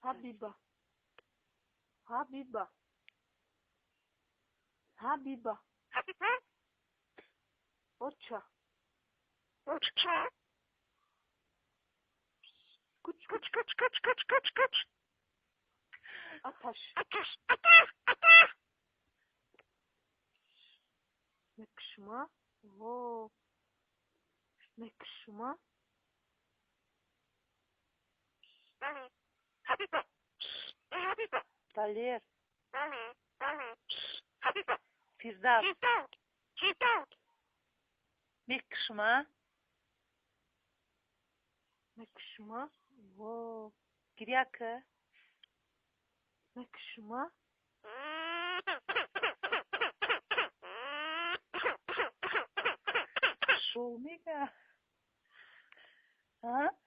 Ҳабиба. Ҳабиба. Ҳабиба. Оча. Куч куч куч куч куч куч куч. Аташ. Мекшма. Во. Мекшма. Далер. Фирдавс. Мекшма. Мекшма. Во. Гиря ка. Мекшма. Шоу мега. А?